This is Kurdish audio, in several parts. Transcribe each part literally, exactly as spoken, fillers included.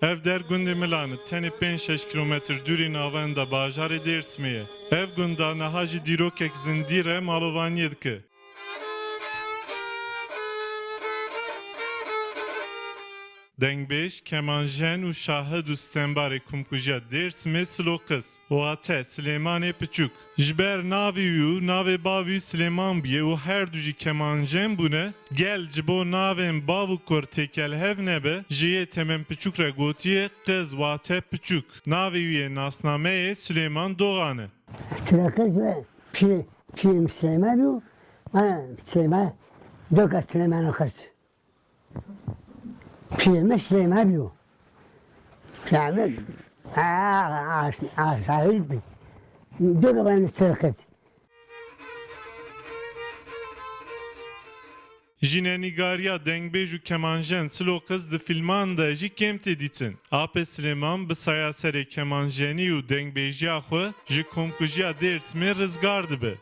Ev der gundê Milan e, tenê pênc şeş kilometr dûrî navenda bajarê Dêrsimê ye. Ev gund a niha jî dîrokek zindî re malovaniyê dike. Dengbêj, kemanjen û şahid û stembarê Komkujiya Dêrsimê Silo Qiz, wate Silêmanê Piçûk. Ji ber navê wî û navê bavî wî Silêman bûye û her du jî kemanjen bûne, gel ji bo navên bav û kur têkel hev nebe, ji yê Temem Piçûk re gotiye Qiz wate Piçûk. Navê wî yê nasnameyê Silêman Doğan e. Silo Qiz ve pî-, pîrê min Silêman bû, bana Silêman, Doka Silêman Qiz. Pîrê min Silêman bû. Pîrê min, a, a, a, şahid bû. Doka bana Silo Qiz. Jînenîgariya dengbêj û kemanjen Silo Qiz di fîlman de jî kêm tê dîtin. Apê Silêman bi saya serê kemanjenî û dengbêjiya xwe ji komkujiya Dêrsimê rizgar dibe.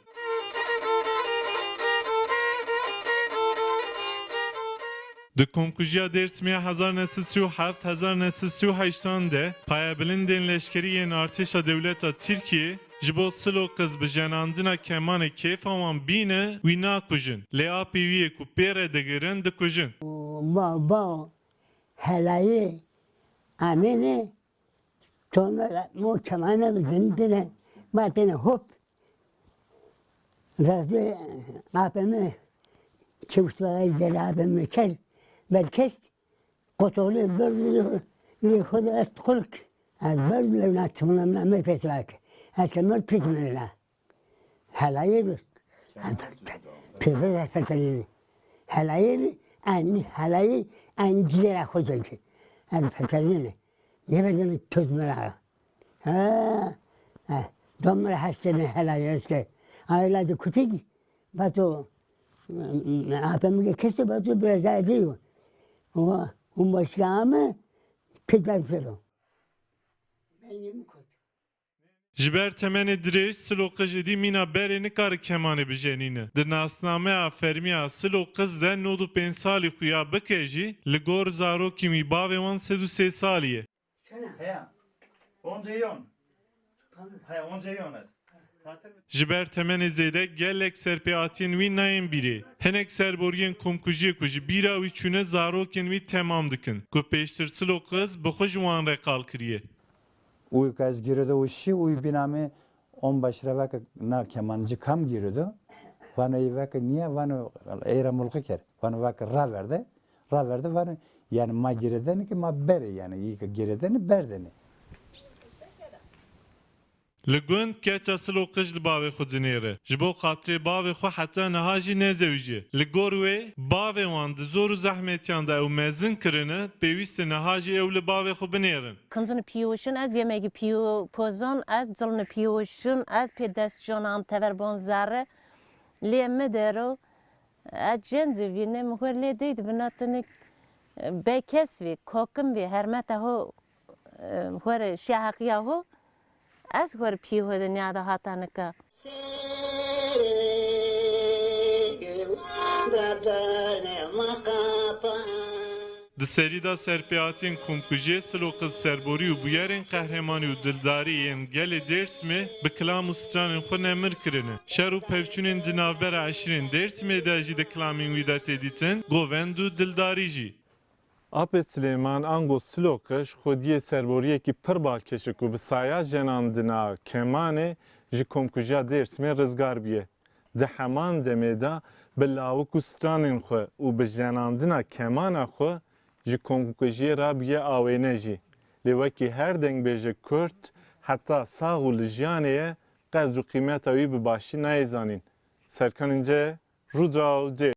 Di Komkujiya Dêrsimê hezar neh sed sî û heft hezar neh sed sî û heştan de payebilindên leşkerî yên artêşa dewleta Tirkiyê ji bo Silo Qiz bi jenandina kemanê kêfa wan bîne wî nakujin, lê apê wî yê ku pê re digirin dikujin. Ba, ba, helayê Amênê, tona mo kemane bi zindine, ma tene hop. Razê apê min, çewştvala jere apê min kel, belkest, qotolê berz li, li xwe de est qulk. Ez berz li na çimna min me teslak. Ez kemer pik min la. Helayê bi. Pêve de fetelî. Helayê bi, en helayê, en cîgera xwe geldi. Ez fetelî. Yemekini çözmüyor. Ha, ha. Domra hastane helal eske. Ayla de kutik, bato, apem ke kesto bato biraz daha diyor. O, un başka ama pek fero. Ben yemi kot. Ji ber temenê dirêj, Silo Qiz êdî mîna berê nikare kemanê bijenîne. Di nasnameya fermî ya Silo Qiz de nod û pênc salî xuya bike jî, li gor zarokên wî bavê wan sed û sê salî ye. Heya. Onca yon. Heya, onca yon ez. Ji ber temenê zêde gelek serpêhatiyên wî nayên bîrê. Hinek serboriyên komkujiyê ku ji bîra wî çûne zarokên wî temam dikin, ku pêştir Silo Qiz bi xwe ji wan re qal kiriye. Uy ka ez girêdo û şî, uy bîna me on başre veke na kemanci kam girêdo. Vano yê veke niye, vano ey re mulqi ker. Vano veke raverde, raverde vano yani ma girêdene ki ma bere yani, yê ke girêdene berdene. Li gund keça Silo Qiz li bavê xwe dinêre. Ji bo xatirê bavê xwe heta niha jî nezewicî. Li gor wê, bavê wan di zor û zehmetiyan de ew mezin kirine, pêwîst e niha jî ew li bavê xwe binêrin. Kinzin piyoşin ez, yemegi piyo pozon ez, zilni piyoşin ez, pê dest jonan tever bon zerre. Lê mi dero, ez cenzî vînim, xwer lê dey dibina tunik, e, bekes vî, kokim vî, hermeta ho, e, xwer şiya heqiya ho. Ez xwe piyê xwe de niyada hata nika. Di serî de serpêhatiyên komkujiyê Silo Qiz serborî û bûyerên qehremanî û dildarî yên gelê Dêrsimê bi kilam û stranên xwe nemir kirine. Şer û pevçûnên di navbera eşîrên Dêrsimê de jî di kilamên wî de tê dîtin, govend û dildarî jî. Apê Silêman ango Silo Qiz xwediyê serboriyekî pir balkêş e ku bi saya jenandina kemanê ji komkujiya Dêrsimê rizgar bûye. Di heman demê de bi lawik û stranên xwe û bi jenandina kemana xwe ji komkujiyê re bûye awêne jî. Lê wekî her dengbêjek Kurd heta sax û li jiyanê ye, qedr û qîmeta wî bi başî nayê zanîn. Serkanên ce, Rûdaw Dê.